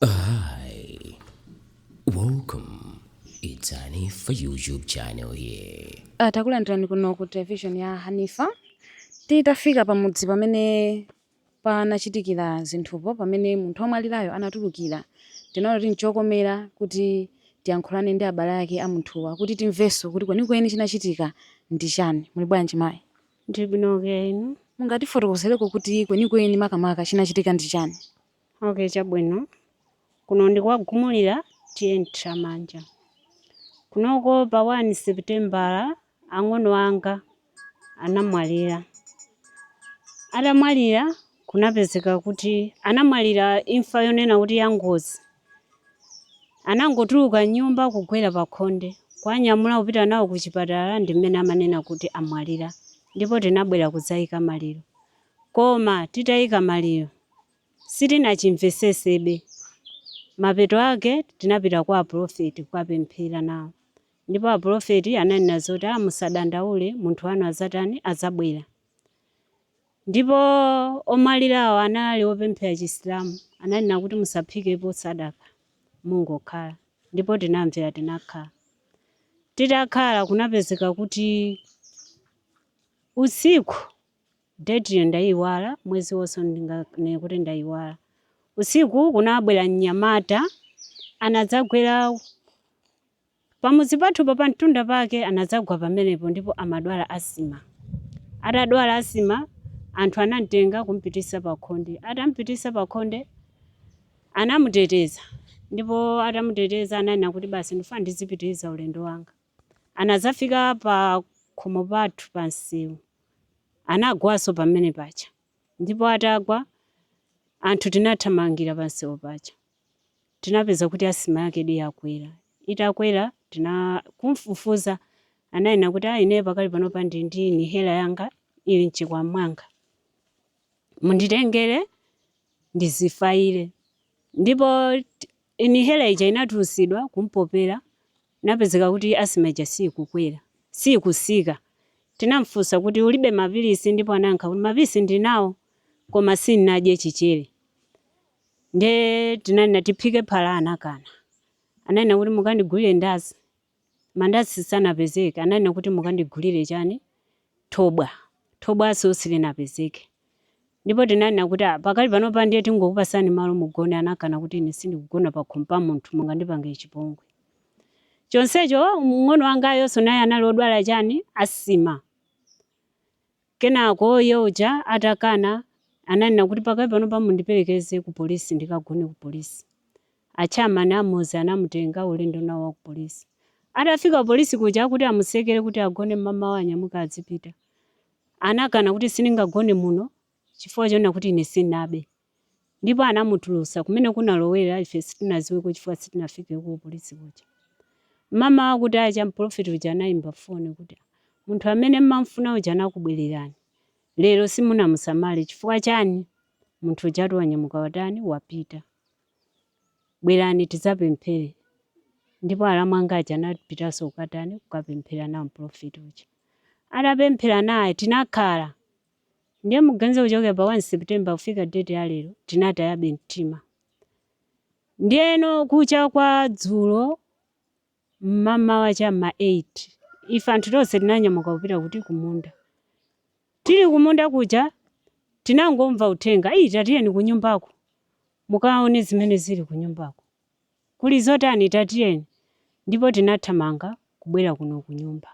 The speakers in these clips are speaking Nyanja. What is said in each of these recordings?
Hi, welcome. It's Hanifa YouTube channel here. Takulandirani kuno ku television ya Hanifa. Titafika pamudzi pamene panachitikira zinthupo, pamene munthu womwalirayo anatulukira, tinaona kuti nchokomera kuti tiyankhulane ndi abale ake a munthuwa kuti timvenso kuti kwenikweni chinachitika ndi chani. Muli bwanji, mayi? Ndili bwino, kaya inu? Mungatifotokozereko kuti kwenikweni makamaka chinachitika ndi chani? Okay, chabwino. Kuno ndikwagumulira tiyentra manja. Kunoko pa 1 Seputembala ang'ono anga anamwalira. Atamwalira, kunapezeka kuti anamwalira imfa yonena kuti ya ngozi. Anangotuluka m'nyumba kugwera pa khonde, kuwanyamula kupita nawo ku chipatala, ndi mmene amanena kuti amwalira, ndipo tinabwera kudzayika maliro. Koma titayika maliro sitinachimvesesebe. Mapeto ake tinapita kwa aprofeti kukapemphera nawo, ndipo aprofeti ananena zoti, "A, musadandaule, munthu wanu azatani? Azabwera." Ndipo omwalirawo anali opemphera Chisilamu, ananena kuti musaphikepo sadaka, mungokhala. Ndipo tinamvera, tinakhala. Titakhala, kunapezeka kuti usiku, date yo ndayiwala, mwezi wonse ndinganene kuti ndayiwala, usiku kunabwera mnyamata, anadzagwera pamudzi pathupo, pamtunda pake anadzagwa pamenepo, ndipo amadwala asima. Atadwala asima, anthu anamtenga kumpitisa pakhonde. Atampitisa pakhonde, anamuteteza, ndipo atamuteteza ananena kuti, "Basi, ndifuna ndizipitiriza ulendo wanga." Anadzafika pa khomo pathu pa msewu, anagwanso pamene paja, ndipo atagwa anthu tinathamangira pa msewu paja, tinapeza kuti asima yake di yakwera. Itakwera, tina kumfufuza, ananena kuti, "A, ine pakali panopa ndi inhaler yanga ili mchikwama mwanga, munditengere ndizifayire." Ndipo inhaler ija inatulusidwa kumpopera, napezeka kuti asima ija sikukwera, sikusika. Tinamfunsa kuti, "Ulibe mapilisi?" Ndipo anayankha kuti, "Mapilisi ndinawo, koma sindinadye chichere." Nde tinanena tiphike phala, anakana. Ananena kuti, "Mukandigulire ndazi." Mandazi sanapezeke. Ananena kuti, "Mukandigulire chani? Thobwa." Thobwaso silinapezeke. Ndipo tinanena kuti, "Ah, pakali panopa ndiye tingokupasani malo mugone." Anakana kuti, "Ine sindikugona pakhomo pa munthu, mungandipange chipongwe." Chonsecho mng'ono wangayonso naye anali odwala chani? Asima. Kenako iye uja atakana, ananena kuti, "Pakali panopa mundiperekeze ku polisi, ndikagone ku polisi." Achamani amuzi anamutenga ulendo nawo wa ku polisi. Atafika ku polisi kuja, kuti amusekere kuti agone, mmamawa anyamuka adzipita, anakana kuti, "Sindingagone muno chifukwa chonena kuti ine sindinabe." Ndipo anamutulusa. Kumene kunalowera ife sitinaziweko chifukwa sitinafike ku polisi kuja. Mmamawa kuti acha, mprofeti uja anayimba foni kuti, "Munthu amene mmamfuna uja anakubwererani lero, simunamusamale chifukwa chani? Munthu ujatu wanyamuka, watani? Wapita. Bwerani tidzapemphere." Ndipo alamu anga aja anapitanso kukatani? Kukapemphera nawo mprofeti uja. Atapemphera naye, tinakhala. Ndiye muganize, kuchokera pa 1 September kufika date ya lero, tinatayabe mtima. Ndiyeno kucha kwa dzulo mmamawa cha ma 8, ife anthu tonse tinanyamuka kupita kuti? Kumunda. Tili kumunda kuja, tinangomva uthenga, "Iyi, tatiyeni kunyumbako mukaone zimene zili kunyumbako, kuli zotani, tatiyeni." Ndipo tinathamanga kubwera kuno kunyumba,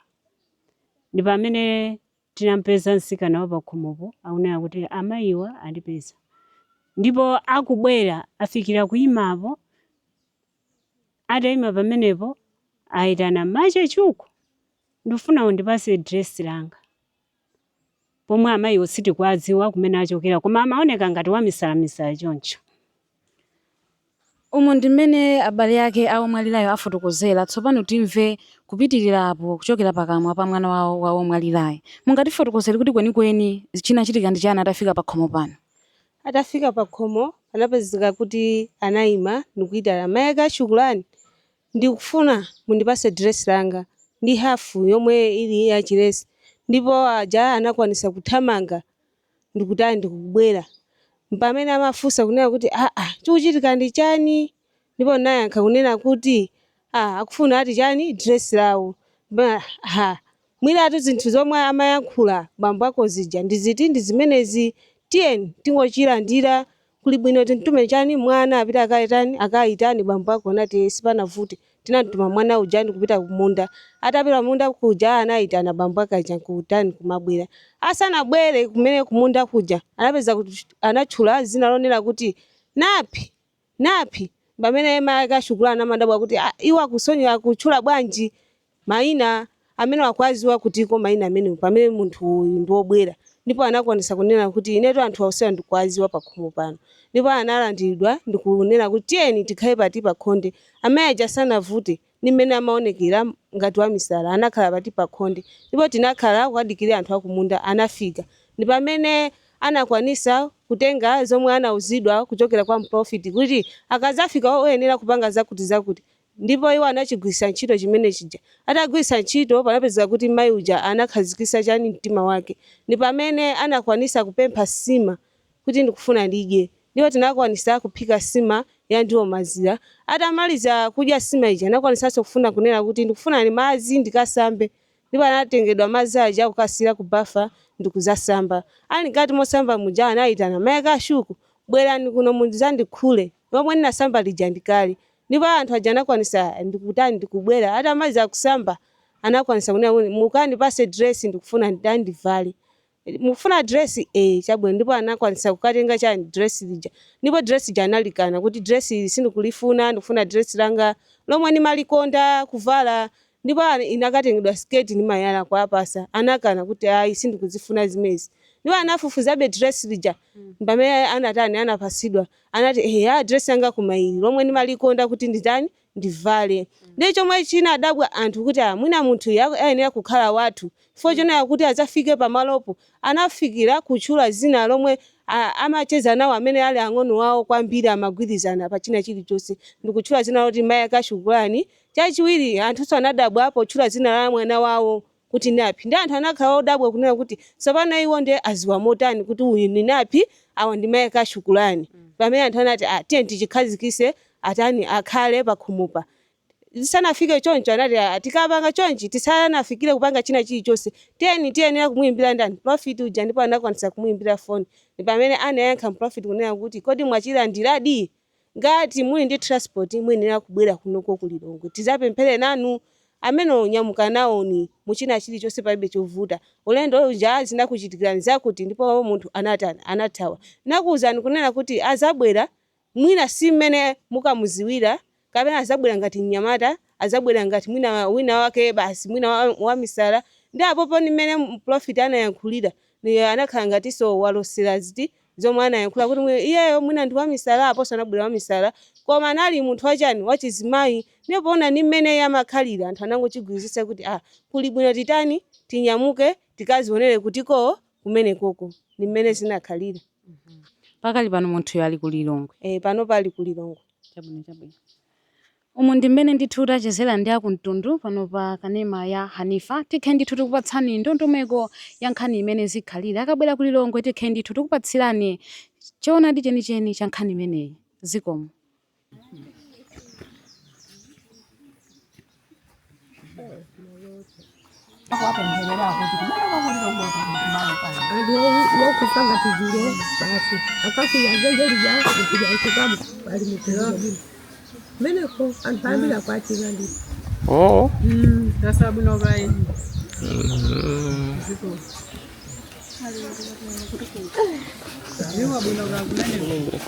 ndi pamene tinampeza mtsikana wa pakhomopo akunena kuti amayiwa andipeza, ndipo akubwera afikira kuyimapo. Atayima pamenepo, ayitana, "Machechuku, ndifuna undipase dress langa." Pomwe amayiwo sitikuwadziwa kumene achokera, koma amaoneka ngati wamisalamisala choncho. Umu ndi mmene abale ake a omwalirayo afotokozera. Tsopano timve kupitirirapo kuchokera pakamwa pa mwana wawo wa omwalirayo. Mungatifotokozere kuti kwenikweni chinachitika ndi chani atafika pa khomo pano? Atafika pa khomo, anapezeka kuti anayima ndikuyitana mayi ake, "Ashukulani, ndikufuna mundipase dress langa ndi hafu yomwe ili ya chilesi." Ndipo aja anakwanisa kuthamanga ndikutani? Ndikubwera. Pamene amafunsa kunena kuti, "Aa, chikuchitika ndi chani?" Ndipo ndinayankha kunena kuti ah, akufuna ati chani dress lawo. Ha, mwinatu zinthu zomwe amayankhula bambo ako zija ndiziti ndi zimenezi, tiyeni tingochilandira kuli bwino timtume chani mwana apite akaitani akaitani bambo ako. Anati sipanavute, tinamtuma mwana uja ndikupita kumunda. Atapita kumunda kuja anayitana bambo ake aja nkutani kumabwera. Asanabwere kumene kumunda kuja anapeza kuti anatchula zina lonena kuti Napi Napi, pamene mayi ake a Shukulani amadabwa kuti ah, iwo akusonya akutchula bwanji mayina amene akuwaziwa kutiko mayina amenewo pamene munthu uyu ndi wobwera. Ndipo anakwanisa kunena kuti inetu anthu onsewa ndikuwaziwa pakhomo pano. Ndipo analandiridwa ndikunena kuti tiyeni tikhale pati pakhonde. Amayi aja sanavute ndi mmene amaonekera ngati wamisala, anakhala pati pakhonde. Ndipo tinakhala kukadikirira anthu akumunda anafika. Ndi pamene anakwanisa kutenga zomwe anauzidwa kuchokera kwa mprofiti kuti akazafika oyenera kupanga zakuti zakuti. Ndipo iwo anachigwiritsa ntchito chimene chija. Atagwiritsa ntchito panapezeka kuti mayi uja anakhazikitsa chani mtima wake. Ndi pamene anakwanisa kupempha nsima kuti ndikufuna ndidye. Ndipo tinakwanisa kuphika nsima ya ndiwo mazira. Atamaliza kudya nsima ija anakwanisanso kufuna kunena kuti ndikufuna madzi ndikasambe. Ndipo anatengedwa madzi aja kukasira ku bafa ndikuzasamba. Ali mkati mosamba muja anayitana mayi ake a Shuku, bwerani kuno mudzandikhule, lomwe ndinasamba lija ndi kale. Ndipo anthu aja anakwanisa ndikutani ndikubwera. Atamaliza kusamba anakwanisa kunena kuti mukandipase dress ndikufuna nditani ndivale. Mukufuna dress? Eh, chabwino. Ndipo anakwanisa kukatenga chani dress lija. Ndipo dress lija analikana kuti dress ili sindikulifuna, ndikufuna dress langa lomwe ndimalikonda kuvala. Ndipo inakatengedwa skirt ndi mayala kuwapasa. Anakana kuti ayi sindikuzifuna zimenezi. Ndipo anafufuzabe dress lija. Pamene anatani anapasidwa. Anati eya dress yanga koma ili lomwe ndimalikonda kuti nditani ndivale. Ndiye chomwe chinadabwa anthu kuti ah, mwina munthu ayenera kukhala wathu chifukwa chonena kuti adzafike pamalopo anafikira kutchula zina lomwe amacheza nawo amene ali ang'ono awo kwambiri amagwirizana pa china chilichonse ndikutchula zina loti mayi ake a Shukulani. Chachiwiri anthunso anadabwa potchula zina la mwana wawo kuti Napi. Ndiye anthu anakhala odabwa kunena kuti tsopano iwo ndiye aziwa motani kuti uyu ndi Napi, awa ndi mayi ake a Shukulani. Pamene anthu anati ah, tiyeni tichikhazikise atani akhale pakhomopa. Zisanafike choncho anati ah, tikapanga chonchi tisanafikire kupanga china chilichonse tiyeni tiyenera kumuyimbira ndani prophet uja. Ndipo anakwanisa kumuyimbira foni. Ndi pamene anayankha prophet kunena kuti kodi mwachilandiradi? Ngati muli ndi transport muyenera kubwera kunoko ku Lilongwe tizapemphere nanu. Amenewo nyamuka nawoni mu china chilichonse palibe chovuta. Ulendo uja zinakuchitikirani zakuti ndipo munthu anatani anathawa. Nakuuzani kunena kuti azabwera mwina si mmene mukamuziwira kapena azabwera ngati mnyamata, azabwera ngati mwina wina wake basi mwina wamisala. Ndi apopo ndi mmene prophet anayankhulira anakhala ngatinso walosera ziti zomwe anayankhula kuti iyeyo mwina ndi wamisala aponso anabwera wamisala koma anali munthu wachani wachizimayi. Ndipo poona ndi mmene iye amakhalira anthu anangochigwirizitsa kuti ah, kuli bwino titani tinyamuke tikazionere kutiko kumenekoko. Ndi mmene zinakhalira. Pakali pano munthuyo ali ku Lilongwe. E, pano pali ku Lilongwe. Chabwino chabwino. Umu ndi mmene ndithu tachezera ndi akumtundu pano pa kanema ya Hanifa. Tikhe ndithu tikupatsani ndondomeko ya nkhani imene zikhalire. Akabwera ku Lilongwe tikhe ndithu tikupatsirani choonadi chenicheni cha nkhani imeneyi. Zikomo. Anthu wokufa ngati dzulo basi akafika zenjelija kujaisikamu ali mukumeneko anthu ambiri akwatira ndi Oh. Tasabwino kayi. Iwa bwino kakumeneko.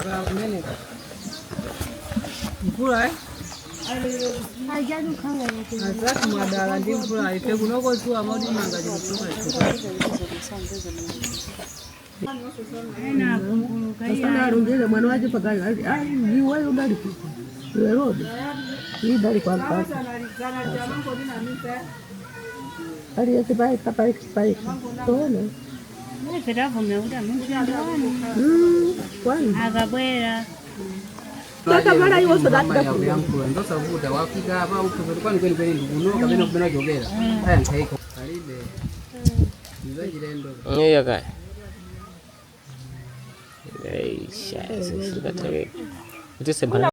Kakumeneko. Mvula eh? Azati mwadala ndi mvula ife kunoko zuwa moti manga chikuchoka chuka. Asana alungile mwana wache pagari ai iweyo udali kuko iwe rodi idali kwa mpaka aliyeke paika paika paika tone Ife tavomera kuti amene ndi wanu kwani akabwera saka mara iwo sodafika Kuyankhula ndosavuta wafika apa ukhoza kwani kweni kweni ndikuno kapena kumene wachokera aya nkhaika palibe nzachilendo. Iya kaya. Hey, sha, kuti semphana.